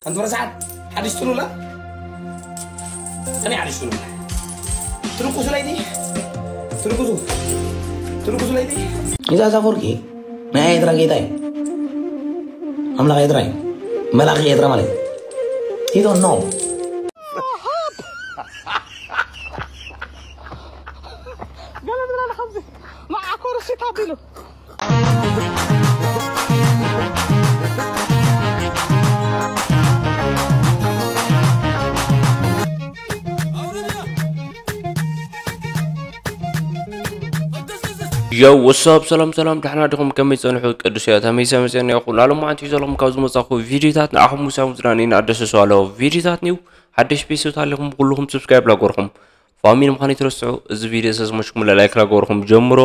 ኣንተ ረሳዓት ሓድሽ ጥሉላ እኔ ሓድሽ ጥሉላ ትርቁሱ ለይቲ ትርቁሱ ትርቁሱ ለይቲ ኢሳያስ ኣፈወርቂ ናይ ኤርትራ ጌታ እዩ። ኣምላኽ ኤርትራ እዩ። መላኺ ኤርትራ ማለት እዩ። You don't know. ገለ ዝብላለ ከምዚ መዓኮር እሺ ታቢሉ Yo, what's up? ሰላም ሰላም፣ ደሕና ዲኹም? ከመይ ጸንሑ? ቅዱስ እያ ተመይሰ መጸና ይኹን። ላሎም ማዓንቲ ዘለኹም ካብ ዝመጻኹ ቪዲዮታት ንኣኹም ሙሳም ዝናኒ እናኣደሰሱ ኣለዉ ቪዲዮታት ኒው ሓደሽ ቤተሰብ ኣለኹም ኩልኹም subscribe ላጎርኹም ፋሚሊ ምዃን ይትረስዑ። እዚ ቪዲዮ ሰዝመሽኩም like ላጎርኹም ጀምሮ።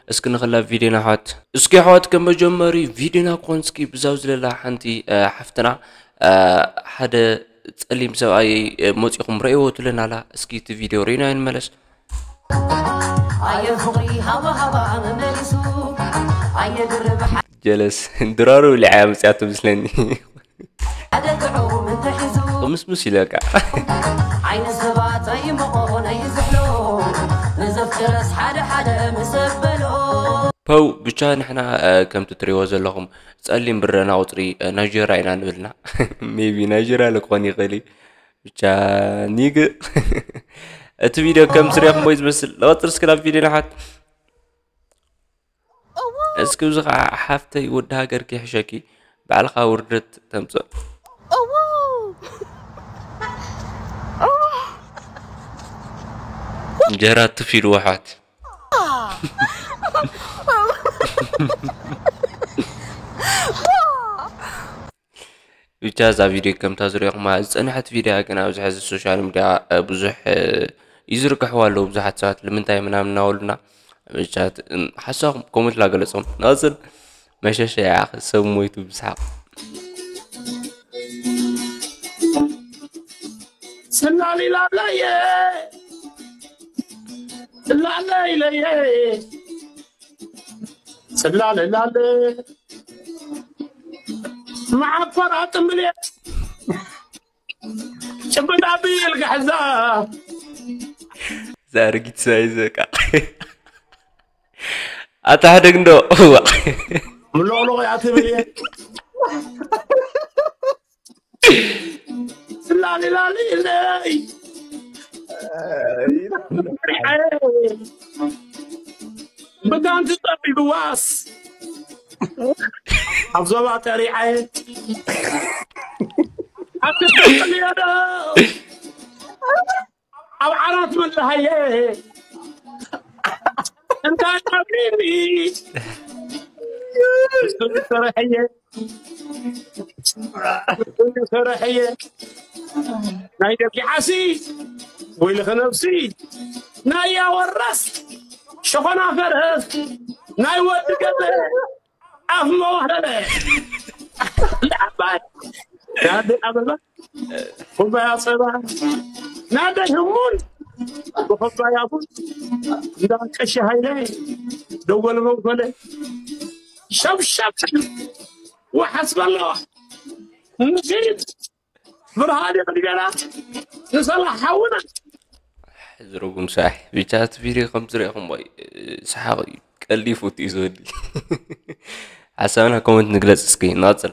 እስኪ ንኽላ ቪዲዮና ሓት እስኪ ሓዋት ከም መጀመሪ ቪዲዮና ክኾን እስኪ ብዛው ዝለላ ሓንቲ ሓፍትና ሓደ ጸሊም ሰብኣይ መጺኹም ረእይዎ ትለናላ። እስኪ እቲ ቪዲዮ ርኢና ይንመለስ። ኣየ ፍቕሪ ሃባ ሃባ መመሊሱ ኣየ ድርብ ጀለስ ድራሩ ሊዓያ መጽያቱ ምስለኒ ሓደ ጥዑም እንተሒዙ ምስምስ ኢለካ ዓይኒ ሰባት ኣይመቖ ናይ ዝሕሎ ንዘፍቅረስ ሓደ ሓደ ምሰበሎ ፐው ብቻ ንሕና እ፣ ከምቲ ትሪእዎ ዘለኹም ጸሊም ብረና ቁፅሪ እ፣ ናይጀርያ ኢና ንብልና ሜቢ ናይጀርያ ለክኾን ይኽእል እዩ ብቻ ኒግ እቲ ቪድዮ ከም ስሪኹም ወይ ዝመስል ለቐፅል እስኪ ናብ ቪድዮ ንሓት እስኪ እዚ ከዓ ሓፍተይ ወዲ ሃገር ክሕሸኪ ባዕልኻ ውርደት ተምፅእ እንጀራ ትፍ ኢሉ ኣሕዋት ብቻ እዛ ቪድዮ ከምታ ዝሪኦኹማ ዝፀንሐት ቪድያ ግን ኣብዚ ሕዚ ሶሻል ሚድያ ብዙሕ ይዝርግሕዋ ኣለዉ ብዙሓት ሰባት ንምንታይ ምናምን እናበሉና ብቻ ሓሳኹም ኮመንት ላገለፆም ናፅል መሸሸ ያኸ ሰብ ሞይቱ ብስሓቕ ስላሊላለየ ስላለይለየ ስላለላለ መዓኮር ኣጥምልየ ጭብጥ ኣቢል ክሕዛ ዛርጊት ሳይዘቃ ኣታ ሕደግ እንዶ ምሎቕሎቕ እያ ትብል እየ ስላሊላሊ ኢለይ ብጋንቲ ጠቢብዋስ ኣብ ዞባ ጠሪዓየ ኣትፈልጥልዮ ዶ ኣብ ዓራት መለሃየ እንታይ ኣብሪኒ ሰረሐየ ሰረሐየ ናይ ደቂ ዓሲ ወይልኸ ነብሲ ናይ ያወራስ ሸኾና ፈረስ ናይ ወዲ ገበ ኣፍ መዋህለለ ዓባይ ናደ ኣበባ ኩባያ ፀባ ናደ ህሙን ብኩባያ ቡን እንዳ ቀሺ ሃይለ ደወል መንኮለ ሸብሸብ ወሓስ በሎ ምሽት ብርሃን ይቕድገና ንሰላ ሓውና ዝረጉም ሳሕ ብቻ እቲ ቪድዮ ከም ዝሪእኹም ወይ ሰሓቕ እዩ ቀልዲ ፉት እዩ ዝወዲ ሓሳብና ኮመንት ንግለፅ እስኪ ንቐፅል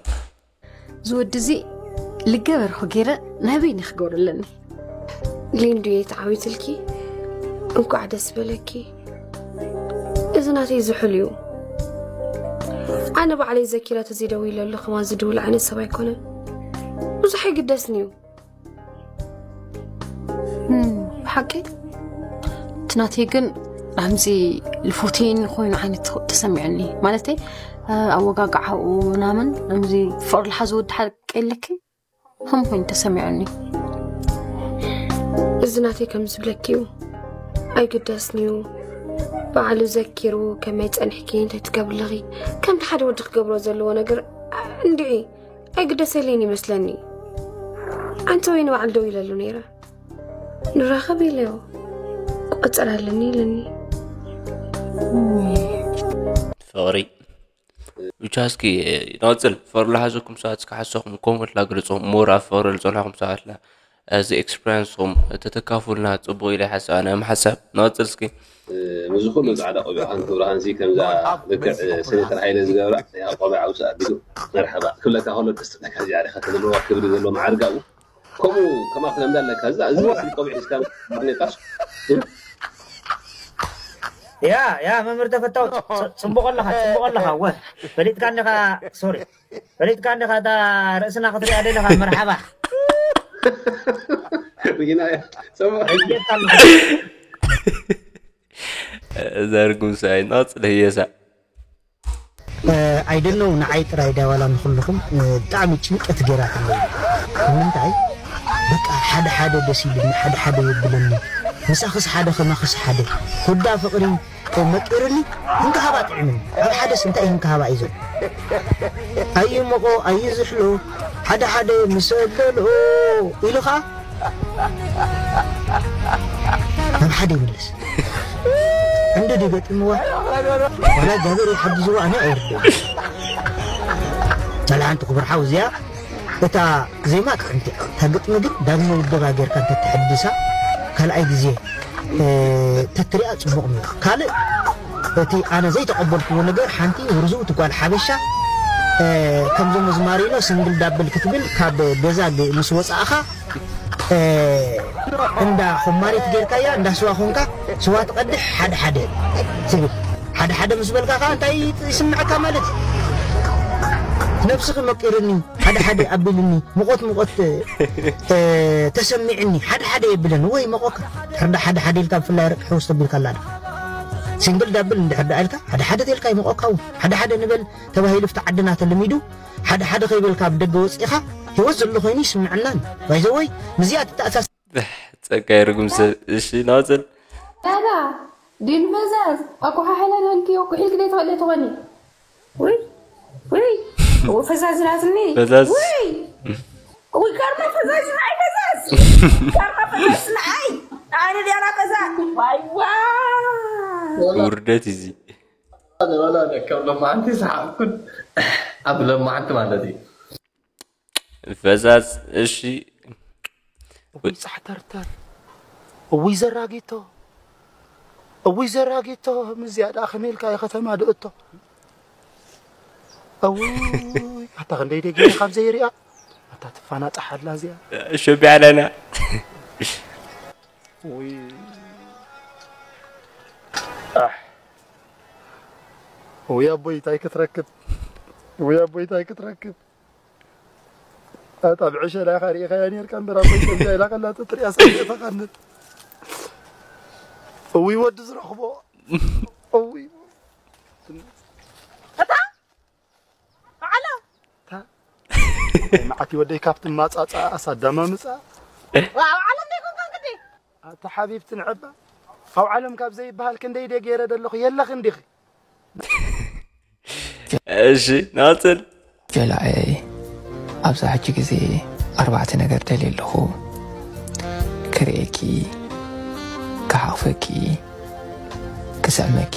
ዝወዲ እዚ ልገበርኹ ገይረ ናይ በይኒ ክገብሩ ኣለኒ ሊንዱየ ተዓዊትልኪ እንኳዕ ደስ በለኪ እዚ ናተይ ዝሑል እዩ ኣነ ባዕለይ ዘኪረ ተዘይደዊለሉ ከማን ዝድውል ዓይነት ሰብ ኣይኮነን ብዙሕ ኣይግደስን እዩ ብሓቂ እቲ ናተይ ግን ከምዚ ልፎቴን ኮይኑ ዓይነት ተሰሚዑኒ ማለተይ ኣወጋግዓኡ ምናምን ከምዚ ፍቕሪ ልሓዚ ወዲ ሓቂ የለኪ ከም ኮይኑ ተሰሚዑኒ እዚ ናተይ ከም ዝብለኪ እዩ ኣይግደስን እዩ በዓሉ ዘኪሩ ከመይ ጸኒሕኪ እንታይ ትገብርለኺ ከምቲ ሓደ ወዲ ክገብሮ ዘለዎ ነገር እንድዒ ኣይግደሰልይን ይመስለኒ ኣንተ ወይ ንባዕል ደው ኢለሉ ነይረ ንራኸብ ኢለዮ ቆጸር ኣለኒ ኢለኒ ፍቕሪ ብቻ እስኪ ንቐጽል። ፍቕሪ ለሓዘኩም ሰባት እስኪ ሓሳብኩም ኮመንት ላግለጹ። ሞር ኣብ ፍቕሪ ዝጸንሕኩም ሰባት ላ እዚ ኤክስፒሪንስኹም ተተካፉልና ጽቡቕ ኢለ ይሓስብ ኣነ። ምሓሳብ ንቐጽል እስኪ። ምስዚ ኩሉ ፃዕዳ ቆቢዕ ሓንቲ ብርሃንሲ ከምዛ ልክዕ ሴኔተር ሃይለ ዝገብራ ያ ቆቢዕ ኣውፅእ ኣቢሉ መርሓባ ክብለካ ከሎ ደስ ትብለካ እዚኣ ዲኻ ትብልዋ ክብሪ ዘለዎ መዓርጋ ከምኡ ከማክ ለምዳ ኣለካ እዛ እዚ ቆቢዕ ሒዝካ ባርኔጣስ ያ ያ መምህር ተፈታው ጽቡቕ ኣለኻ ጽቡቕ ኣለኻ ወ ፈሊጥካ እንዲኻ ሶሪ ፈሊጥካ እንዲኻ እታ ርእስና ክትሪኣ ደለኻ መርሓባ ሪና እያ ሰማ ረጀት ኣለኻ እዛ ርጉም ሰብኣይ ናጽል ህየሳ ኣይደነው ንዓይ ጥራይ ዳዋላ ንኩልኹም ብጣዕሚ ጭንቀት ገይራትለይ ንምንታይ በቃ ሓደ ሓደ ደስ ኢልኒ ሓደ ሓደ የብለኒ ምሳኽስ ሓደ ከማኽስ ሓደ ኩዳ ፍቕሪ መቂርኒ ህንካሃባ ጥዕምን ኣብ ሓደስ እንታይ ህንካሃባ እዩ ዘሎ ኣይሞቆ ኣይዝሕሎ ሓደ ሓደ ምስ በልኦ ኢሉ ኸዓ ናብ ሓደ ይምለስ ዕንዲ ድገጥምዋ ዋላ ጃብር ይሓግዝዎ ኣነ ኣይርድእ ሳላ ሓንቲ ክቡር ሓው እዚኣ እታ ዜማ ጥዕምቲ እያ እታ ግጥሚ ግን ዳግመ ውደባ ጌርካ እንተትሕድሳ ካልኣይ ግዜ ተትሪኣ ፅቡቕ ነይሩ ካልእ እቲ ኣነ ዘይተቐበልክዎ ነገር ሓንቲ ውርዝውቲ ጓል ሓበሻ ከምዞም ዝማሪኖ ስንግል ዳብል ክትብል ካብ ገዛ ምስ ወፃእኻ እንዳ ኮማሪት ጌርካያ እንዳ ስዋ ኮንካ ስዋ ትቐድሕ ሓደ ሓደ ትብል ሓደ ሓደ ምስ በልካ ከዓ እንታይ ይስምዐካ ማለት እዩ ነብስኺ መቂርኒ ሓደ ሓደ ኣቢልኒ ሙቐት ሙቐት ተሰሚዕኒ ሓደ ሓደ የብለኒ ወይ መቆካ ሕርዳ ሓደ ሓደ ኢልካ ብፍላይ ርቂ ሕውስ ተቢልካ ኣላ ሲንግል ዳብል እንድሕር ደኣ ኢልካ ሓደ ሓደ ተልካ ይመቆካ እውን ሓደ ሓደ ንበል ተባሂሉ ፍቲ ዓድና ተለሚዱ ሓደ ሓደ ከይበልካ ኣብ ደገ ወፂእኻ ህይወት ዘሎ ኮይኑ ይስምዐናን ባይዘወይ ምስዚኣ ትተኣሳስ ጸጋይ ርጉም ሰብ እሺ ናጽል ዳዳ ዲን ፈዛዝ ኣኳሓሕላ ደልክዮ ኩሒልክ ደይ ትኽእሊ ትኾኒ ውይ ውይ እው ፈዛዝ ናትኒ ፈዛዝ ውይ ውይ ካርማ ፈዛዝ ንዓይ ፈዛዝ ካርማ ፈዛዝ ንዓይ ንዓይ ንዲያና ፈዛዝ ዋይ ዋ ውርደት እዚ ወላ ከም ሎማዓንቲ ሰሓቅኩን ኣብ ሎማዓንቲ ማለት እዩ ፈዛዝ እሺ እውይ ጻሕተርተር እውይ ዘራጊቶ እውይ ዘራጊቶ ምዚኣ ደኣ ከመይ ኢልካ እየ ከተማ ድእቶ እውይ ኣታ ክንደይ ደጊ ካብ ዘይሪኣ ኣታ ትፋናጣ ሓላ እዚኣ ሸቢዓ ለና እውይ ኣሕ እውይ ኣቦይ እንታይ ክትረክብ እውይ ኣቦይ እንታይ ክትረክብ ኣታ ብዕሸላ ኢኻ ርኢኻያ ኔርካ እምበር ኣቦይ ከምዚኣ ኢላ ከላ ተትሪኣ ሰብተኻንን እውይ ወዲ ዝረኽቦ እውይ እታ በዓላ መዓት ወደይ ካብቲ ማጻጻ ኣሳዳማ ምጻ ኣብ ዓለም ዘይኮንካ እንግዲ ኣታ ሓቢብቲ ንዕባ ኣብ ዓለም ካብ ዘይበሃል ክንደይ ደ ገይረ ደለኹ የለኽ እንዲኺ እሺ ናጽል ጀላኣየይ ኣብዛ ሕጂ ግዜ ኣርባዕተ ነገር ደልየ ኣለኹ ክርእየኪ ክሓቕፈኪ ክስዕመኪ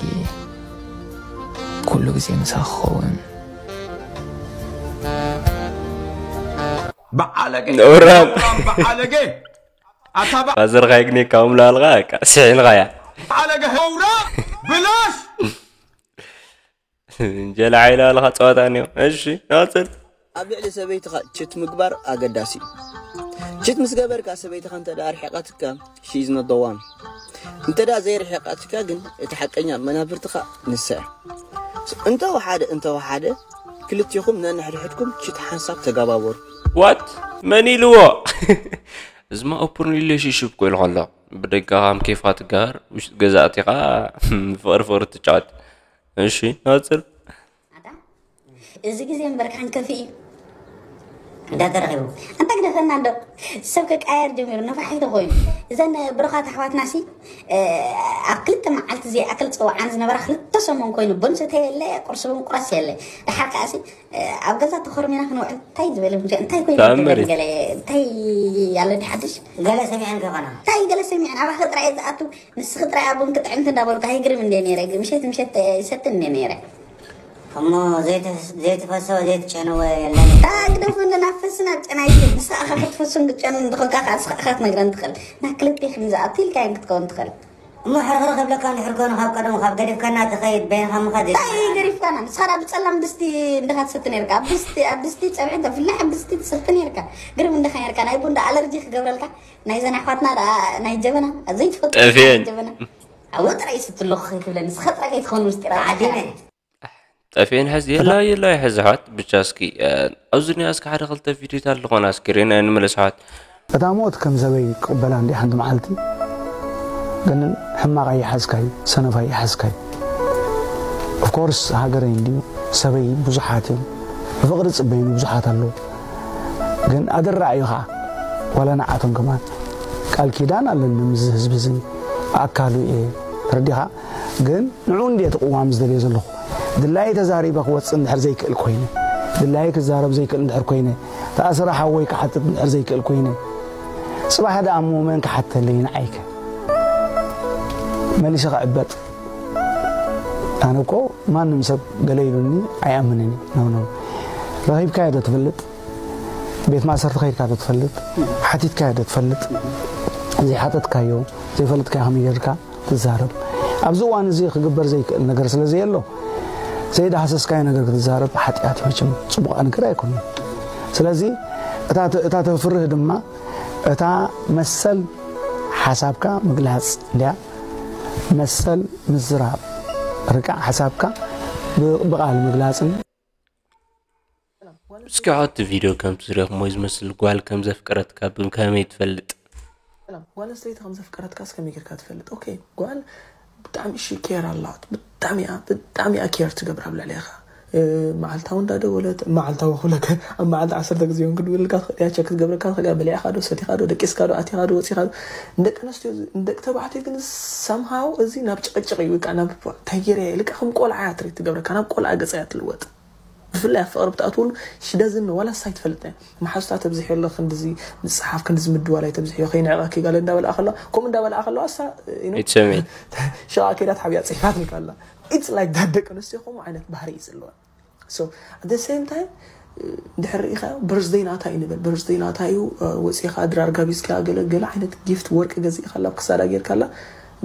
ኩሉ ግዜ ምሳኺ ክኸውን በዓለገ ነውራም በዓለገ ኣታ ፋዘርካ ይግኔካ ምላለኻ ስሒልኻያ በዓለገ ነውራ ብላሽ እንጀላ ዓይላ ኣለኻ ፀዋታ እኒኦ እሺ ናፅል ኣብ ልዕሊ ሰበይትኻ ችት ምግባር ኣገዳሲ እዩ። ችት ምስ ገበርካ ሰበይትኻ እንተ ደኣ ርሒቓትካ she is not the one። እንተ ደኣ ዘይርሒቓትካ ግን እቲ ሓቀኛ መናብርትኻ ንሳ እያ። እንተ ወሓደ እንተ ወሓደ ክልቲኹም ነንሕድሕድኩም ችት ሓንሳብ ተጋባበሩ። ዋት መን ኢልዎ እዝማ ኦፕን ሪሌሽንሽፕ ኮይሉ ከሎ ብደጋ ከም ኬፍካ ትጋር ውሽጢ ገዛ ኣቲኻ ፍቕሪ ፍቕሪ ትጫወት እሺ ናፅል እዚ ግዜ እምበር ካን ከፊ እዩ እንዳተረኺቡ ኣንታ ግደፈና እንዶ ሰብ ከቃየር ጀሚሩ ነፋሒቶ ኮይኑ እዘን ብሩኻት ኣሕዋትና ሲ ኣብ ክልተ መዓልቲ ዘይኣክል ፅዋዓን ዝነበራ ክልተ ሰሙን ኮይኑ ቡን ስተ የለ ቁርሲ ቡን ቁረስ የለ ድሓር ከኣሲ ኣብ ገዛ ተኾርሚና ክንውዕል እንታይ ዝበለ እንታይ ኮይኑ ገለ እንታይ ኣሎ ድሓድሽ ገለ ሰሚዐን ከኾና እንታይ ገለ ሰሚዐን ኣባኺ ጥራይ ዝኣቱ ንስኺ ጥራይ ኣብ ቡን ክጥዕምቲ እንዳበልኩ ኣይግርም እንደ ነይረ ምሸት ምሸት ይሰትን እንደ ነይረ እሞ ዘይትፈስዎ ዘይትጨንዎ የለን። ኣግደፉ እንድናፈስና ጨናይቲ ንስኻ ክትፈሱን ክትጨኑን እንድኾንካ ከዓ ንስኻ ኢኻ ክትነግረን ትኽእል። ናብ ክልቴኽን ዝኣቱ ኢልካ እየን ክትከውን ትኽእል። እሞ ሕርኽርኽ ይብለካ እንድሕር ኮይኑ ካብ ቀደሙ ካብ ገዲፍካና ትኸይድ በይንኻ ምኻድ እንታይ ገሪፍካና? ንስኻ ደኣ ብጸላም ድስቲ እንድኻ ትሰቲ ነርካ። ኣብ ድስቲ ኣብ ድስቲ ጸብሒ እንተ ፍላሕ ኣብ ድስቲ ትሰቲ ነርካ። ግርም እንድኻ ነርካ። ናይ ቡን ደኣ ኣለርጂ ክገብረልካ። ናይዘን ኣሕዋትና ደኣ ናይ ጀበና ዘይትፈልጡ ጠፍየን። ጀበና ኣብኡ ጥራይ ይስቲ ኣለኹ ከይትብለኒ። ንስኻ ጥራይ ከይትኸውን ምስጢር ዓዲነ። ጠፍኤን ሕዚ የላ የላ ይሕዚ ኣሕዋት ብቻ እስኪ ኣብዚ ኒያ እስኪ ሓደ ክልተ ቪዲዮታት ኣለኾና እስኪ ርኤና ንመለስ ኣሕዋት። እታ ሞት ከም ሰበይ ክቕበላ እንዲ ሓንቲ መዓልቲ ግን ሕማቕ ኣይሓዝካይ ሰነፍ ኣይሓዝካይ። ኦፍኮርስ ሃገረይ እንድዩ ሰበይ ብዙሓት እዮም ብፍቕሪ ዝጽበዩኒ ብዙሓት ኣለዉ። ግን ኣደራዕ እዩ ኸዓ ዋላ ንዓቶም ከማን ቃል ኪዳን ኣለኒ ምስዚ ህዝቢ እዚ ኣካሉ እየ ተረዲኻ። ግን ንዕኡ እንድየ እቲ ቅዋም ዝደልዮ ዘለኹ። ድላየ ተዛሪበ ክወፅእ እንድሕር ዘይክእል ኮይነ፣ ድላየ ክዛረብ ዘይክእል እንድሕር ኮይነ፣ ተኣስረ ሓወይ ክሓትት እንድሕር ዘይክእል ኮይነ፣ ፅባሕ ደኣ እሞ መን ክሓተለይ ንዓይከ? መሊሰ ክዕበጥ? ኣነ እኮ ማንም ሰብ ገለ ኢሉኒ ኣይኣምንን እዩ። ኖ ኖ። ረኺብካዮ ዶ ትፈልጥ? ቤት ማእሰርቲ ከይድካ ዶ ትፈልጥ? ሓቲትካዮ ዶ ትፈልጥ? ዘይሓተትካዮ ዘይፈለጥካዮ ከመይ ጌርካ ትዛረብ? ኣብዚ እዋን እዚ ክግበር ዘይክእል ነገር ስለ ዘየሎ ዘይዳህሰስካዮ ነገር ክትዛረብ ሓጢኣት እዩ መቸም ጽቡቕ ነገር ኣይኮነን። ስለዚ እታ ተፍርህ ድማ እታ መሰል ሓሳብካ ምግላጽ እንድያ መሰል ምዝራብ ርቃዕ ሓሳብካ ብቓል ምግላጽን እስኪ ሓወቲ ቪድዮ ከም ትሪእኹሞ ዝመስል ጓል ከም ዘፍቀረትካ ብከመይ ትፈልጥ? ጓል ኣንስተይቲ ከም ዘፍቀረትካስ ከመይ ጌርካ ትፈልጥ? ኦኬ ጓል ብጣዕሚ እሺ ኬር ኣላት ብጣዕሚ እያ ብጣዕሚ እያ ኬር ትገብር ኣብ ልዕሌኻ መዓልታዊ እንዳደወለት መዓልታዊ ክብለካ ኣብ መዓልቲ ዓሰርተ ግዜ እውን ክድውልልካ ትኽእል እያ ቸክ ክትገብረካ ትኽእል እያ በሊዕኻ ዶ ሰቲኻ ዶ ደቂስካ ዶ ኣቲኻ ዶ ወፂኻ ዶ ንደቂ ኣንስትዮ ንደቂ ተባዕትዮ ግን ሳምሃው እዚ ናብ ጭቕጭቕ እዩ ወይ ከዓ ናብ እንታይ ገይረ እያ ኢልካ ከም ቆልዓ እያ ትሪት ትገብረካ ናብ ቆልዓ ገፃ እያ ትልወጥ ብፍላይ ኣብ ፍቕሪ ብትኣትወሉ ሽደዝኒ ዋላ ሳይ ትፈልጥ እያ መሓዙታ ተብዝሕዮ ኣሎ ክንድዚ ምፅሓፍ ክንድዚ ምድዋል ኣይተብዝሕዮ ከይንዕቐኪ ጋለ እንዳበልኣ ከለዋ ከምኡ እንዳበልኣ ከለዋ እሳ ይትሰምዒ ሸቓ ከይዳ ተሓቢኣ ፅሒፋትኒ ካላ it's like that ደቂ ኣንስትዮ ከምኡ ዓይነት ባህሪ እዩ ዘለወን so at the same time ድሕር ርኢኻዮ በርዝደይ ናታ እዩ ንበል በርዝደይ ናታ እዩ ወፂኻ ድራር ጋቢዝካ ገለ ገለ ዓይነት ጊፍት ወርቂ ገዚእካላ ኣብ ክሳዳ ጌርካላ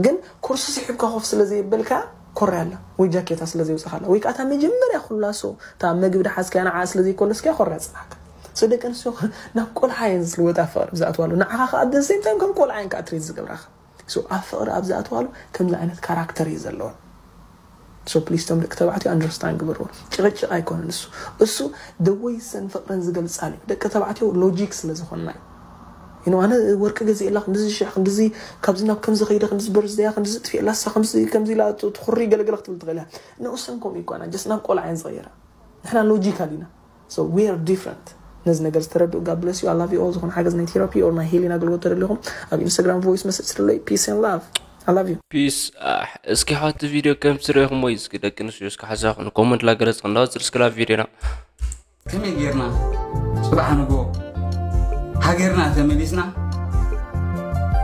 ግን ኮርሱ ስሒብካ ኮፍ ስለ ዘየበልካ ኮርያ ኣላ ወይ ጃኬታ ስለ ዘውፅኻላ ወይ ከዓ እታ መጀመርያ ኩላ ሶ እታ መግቢ ድሓዝካያ ንዓ ስለ ዘይኮለስካያ ኮርያ ፅናሕካ so ደቂ ኣንስትዮ ናብ ቆልዓ እየን ዝልወጣ ፍቅሪ ብዝኣትዋሉ ንዓኻ ከዓ at the same time ከም ቆልዓ እየን ከዓ ትሪት ዝገብራኻ so ኣብ ፍቅሪ ኣብ ዝኣትዋሉ ከምዚ ዓይነት ካራክተር እዩ ዘለወን so please ቶም ደቂ ተባዕትዮ understand ግበርዎ ጭቅጭቅ ኣይኮነን እሱ እሱ the way ሰን ፍቅረን ዝገልፃሉ እዩ ደቂ ተባዕትዮ logic ስለ ዝኮንና እዩ you know ኣነ ወርቂ ገዚእላ ክንድዚ ሽሕ ክንድዚ ካብዚ ናብ ከምዚ ከይደ ክንድዚ በርዝደያ ክንድዚ ጥፊእላ እሳ ከምዚ ከምዚ ኢላ ትኩሪ ገለገለ ክትብል ትኽእል እያ ንኡሰን ከምኡ ይኮና just ናብ ቆልዓ እየን ዝቀየራ ንሕና logical ኢና so we are different ነዚ ነገር ዝተረድኡ God bless you I love you all ዝኾነ ሓገዝ ናይ therapy or ናይ healing ኣገልግሎት ተደሊኹም ኣብ Instagram voice message ስለይ peace and love I love you peace እስኪ ሓቲ ቪድዮ ከም ትሪኢኹሞ እዩ እስኪ ደቂ ኣንስትዮ እስኪ ሓሳኹም ኮመንት ላገለጽ ክንዳወፅር እስኪ ናብ ቪድዮና ከመይ ጌርና ጽባሕ ንጎ ሃገርና ተመሊስና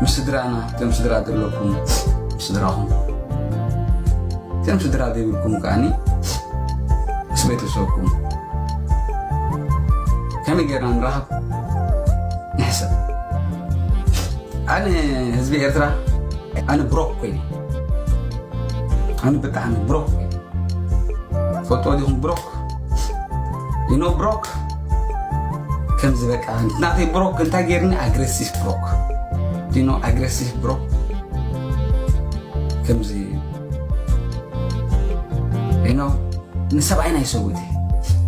ምስ ስድራና እቶም ስድራ ዘለኩም ምስ ስድራኹም እቶም ስድራ ዘይብልኩም ከዓኒ ምስ ቤተሰብኩም ከመይ ጌርና ንራኸብ ንሕሰብ ኣነ ህዝቢ ኤርትራ ኣነ ብሮክ ኮይነ ኣነ ብጣዕሚ ብሮክ ኮይነ ፈልጦ ዲኹም ብሮክ you know ብሮክ ከምዚ በቃ ናተይ ብሮክ እንታይ ጌርኒ ኣግሬሲቭ ብሮክ you know ኣግሬሲቭ ብሮክ ከምዚ you know ንሰብኣይ ናይ ሰውት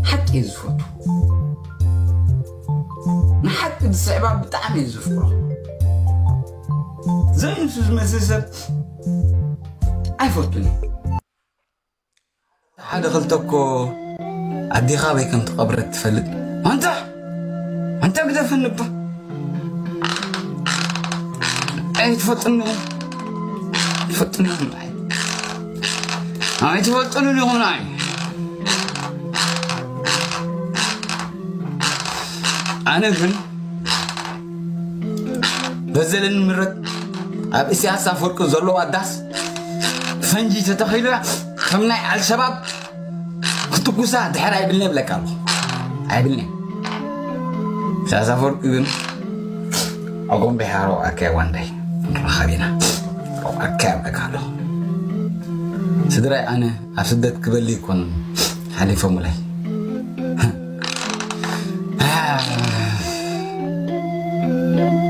ሓቂ እዩ ዝፈቱ ንሓቂ ዝስዕባ ብጣዕሚ እዩ ዝፍቅሮ ዘይንሱ ዝመስል ሰብ ኣይፈቱን እዩ ሓደ ክልተ እኮ ኣዴኻ ኣበይ ከም ተቐብረት ትፈልጥ ኣንታ ኣንታ ግደፈኒ እባ ኣይትፈልጥኒ ትፈልጥኒ ኣይትፈልጥንን ኢኹም ንዓይ ኣነ ግን በዘለኒ ምረት ኣብ እስያስ ኣፈወርቂ ዘለዋ ዳስ ፈንጂ ተተኺሉ ከም ናይ ኣልሸባብ ክትጉሳ ድሕር ኣይብልነ ይብለካ ኣለኹ። ኣይብልነ። ኢሳያስ ኣፈወርቂ ግን ኣጎንቢሓ ሮብዓካ ዋንዳይ ንራኸብ ኢና። ሮብዓካ ይብለካ ኣለኹ። ስድራይ ኣነ ኣብ ስደት ክበሊ ይኮን ሓሊፎምለይ።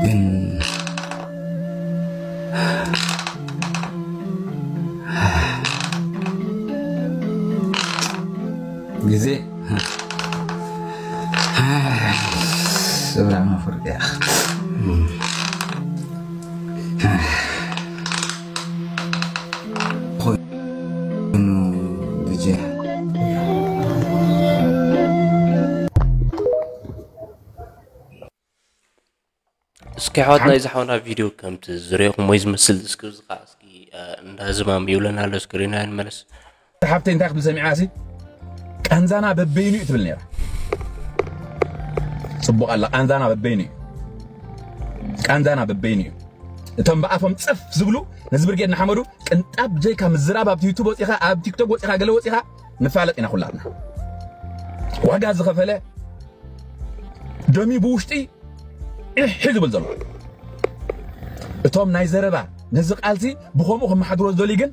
ግን ግዜ ስብራ መፍርቅያ ኮይኑ ግዜ እስኪ ኣሕዋት ናይ ዝሓውና ቪድዮ ከምቲ ዝሪኦኹም ወይ ዝመስል እስኪ እዚ ከዓ እስኪ እንዳ ዝማም ይብለና ኣሎ እስኪ ሪና ንመለስ። ሓብተይ እንታይ ክብል ሰሚዓ ሲ ቃንዛና በበይኑ እዩ ትብል ነይራ። ፅቡቅ ኣላ። ቃንዛና በበይኑ እዩ። ቃንዛና በበይኑ እዩ። እቶም ብኣፎም ፀፍ ዝብሉ ነዚ ብርጌድ ንሓመዱ ቅንጣብ ጀይካ ምዝራብ ኣብቲ ዩቱብ ወፂኻ ኣብ ቲክቶክ ወፂኻ ገለ ወፂኻ ንፋለጥ ኢና ኩላትና። ዋጋ ዝኸፈለ ደሚ ብውሽጢ እሕ ዝብል ዘሎ እቶም ናይ ዘረባ ነዚ ቃልሲ ብኸምኡ ከመሓድሮ ዝደልዩ ግን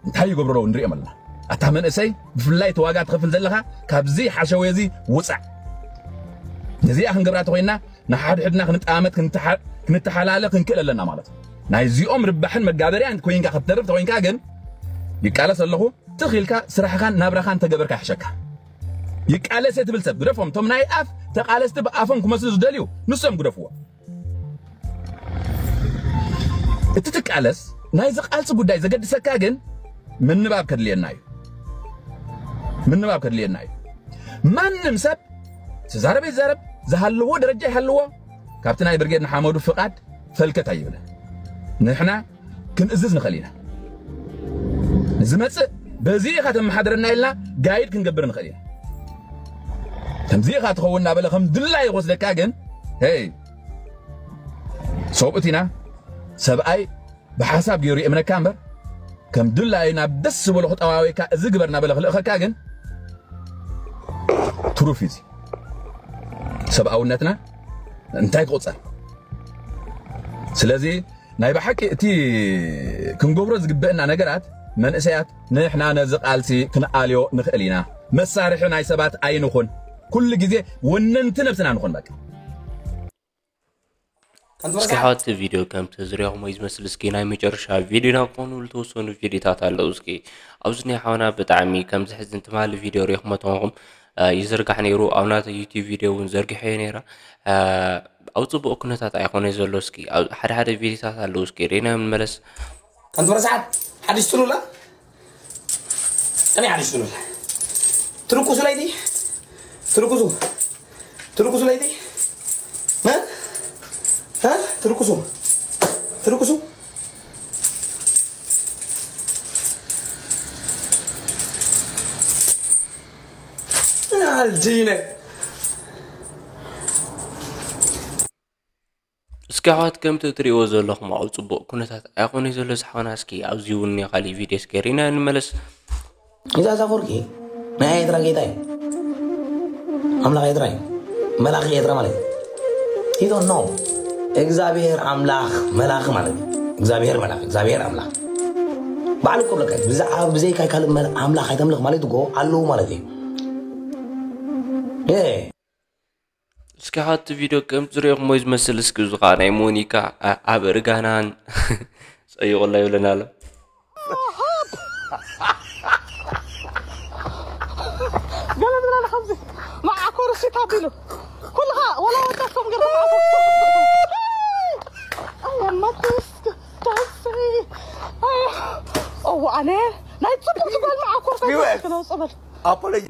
እንታይ ይገብሩ ኣለዉ ንሪኦም ኣለና። ኣታ መንእሰይ ብፍላይ እቲ ዋጋ ትኸፍል ዘለኻ ካብዚ ሓሸወ እዚ ውፃዕ። ነዚኣ ክንገብራ ተኮይንና ንሓድሕድና ክንጠማመት ክንተሓላለ ክንክእል ኣለና ማለት እዩ። ናይዚኦም ርባሕን መጋበርያን ኮይንካ ክትተርፍ ተኮይንካ ግን ይቃለስ ኣለኹ ትኽ ኢልካ ስራሕኻን ናብራኻን ተገበርካ ይሕሸካ። ይቃለስ እየ ትብል ሰብ ግደፎም። እቶም ናይ ኣፍ ተቃለስቲ ብኣፎም ክመስሉ ዝደልዩ ንሶም ግደፍዎ። እቲ ትቃለስ ናይዚ ቃልሲ ጉዳይ ዘገድሰካ ግን ምንባብ ከድልየና እዩ። ምንባብ ከድልየና እዩ። ማንም ሰብ ዝዛረብ ይዛረብ ዝሃለዎ ደረጃ ይሃለዎ ካብቲ ናይ ብርጌድ ንሓመዱ ፍቓድ ፈልከት ኣይብልን። ንሕና ክንእዝዝ ንኽእል ኢና። ንዝመፅእ በዚ ኢኻ ተመሓድረና ኢልና ጋይድ ክንገብር ንኽእል ኢና። ከምዚ ኢኻ ትኸውን እናበለ ከም ድላይ ይወስደካ ግን ሄይ ሰብኡት ኢና። ሰብኣይ ብሓሳብ ገይሩ የእምነካ እምበር ከም ድላዩ ናብ ደስ ዝበሎ ክጠዋወይካ እዚ ግበር እናበለ ክልእኸካ ግን ትሩፍ እዩ። ሰብኣውነትና እንታይ ክቁፀር? ስለዚ ናይ ብሓቂ እቲ ክንገብሮ ዝግበአና ነገራት መንእሰያት ንሕና ነዚ ቃልሲ ክንኣልዮ ንኽእል ኢና። መሳርሒ ናይ ሰባት ኣይንኹን። ኩሉ ግዜ ወነንቲ ነብስና ንኹን በቃ። እስኪ ሓወት ቪድዮ ከም ተዝሪኹም ወይ ዝመስል እስኪ ናይ መጨረሻ ቪድዮና ክኾኑ ዝተወሰኑ ቪድዮታት ኣለዉ። እስኪ ኣብዚ ናይ ሓውና ብጣዕሚ ከም ዝሕዝን ትማሊ ቪድዮ ሪኹም መተንኹም ይዝርጋሕ ነይሩ። ኣብ ናተ ዩቲዩብ ቪድዮ እውን ዘርጊሐዮ ነይረ። ኣብ ፅቡቅ ኩነታት ኣይኮነ ዘሎ። እስኪ ሓደ ሓደ ቪድዮታት ኣለዉ። እስኪ ሪና ንመለስ። ሓንቲ ረስዓት ሓዲሽ ትሉላ ከመይ ሓዲሽ ትሉላ ትርኩሱ ለይቲ ትርኩሱ ትርኩሱ ለይቲ ትርኩሱ ትርኩሱ ኣልጂነ እስኪ ኣሕዋት ከምቲ እትሪእዎ ዘለኹም ኣብ ፅቡቕ ኩነታት ኣይኮነ ዘሎ ዝሓውና። እስኪ ኣብዚ እውን ናይ ካሊእ ቪድዮ እስኪ ሪና ንመለስ። ኢሳያስ ኣፈወርቂ ናይ ኤርትራ ጌታ እዩ። ኣምላኽ ኤርትራ እዩ። መላኺ ኤርትራ ማለት እዩ። You don't know እግዚኣብሔር ኣምላኽ መላኺ ማለት እዩ። እግዚኣብሔር መላኺ እግዚኣብሔር ኣምላኽ ባዕሉ እኮ ብለካ እዩ። ብዛዕባ ብዘይካይ ካልእ ኣምላኽ ኣይተምልኽ ማለት እኮ ኣለዉ ማለት እዩ። እስኪ ሓቲ ቪድዮ ከም ዝሪኦኹም ወይ ዝመስል እስኪ እዚ ከዓ ናይ ሞኒካ ኣብ እርጋናን ፀይቑላ ይብለና ኣሎ። ገለ ዝብላለ ከምዚ መዓኮር እሲት ኣቢሉ ኩልኻ ወላ ወዳቶም ገርካ መዓኮር እወ ኣነ ናይ ፅቡቅ ዝበል መዓኮር ከይወፅበል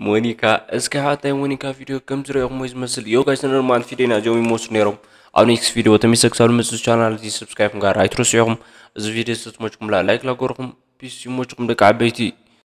ሞኒካ እስኪ ሓታይ ሞኒካ ቪድዮ ከም ዝሪኦኹም ወይ ዝመስል ዮ ጋይስ ነርማን ፊዴና ጀው ይመስሉ ነይሮም። ኣብ ኔክስት ቪድዮ ተመልሰ ክሳብ ዝመፅእ ቻናል እዚ ሰብስክራይብ ምግባር ኣይትረስዑ ኢኹም። እዚ ቪድዮ ዝተመችኩም ላይክ ላገርኩም ፒስ ይመችኩም ደቂ ዓበይቲ።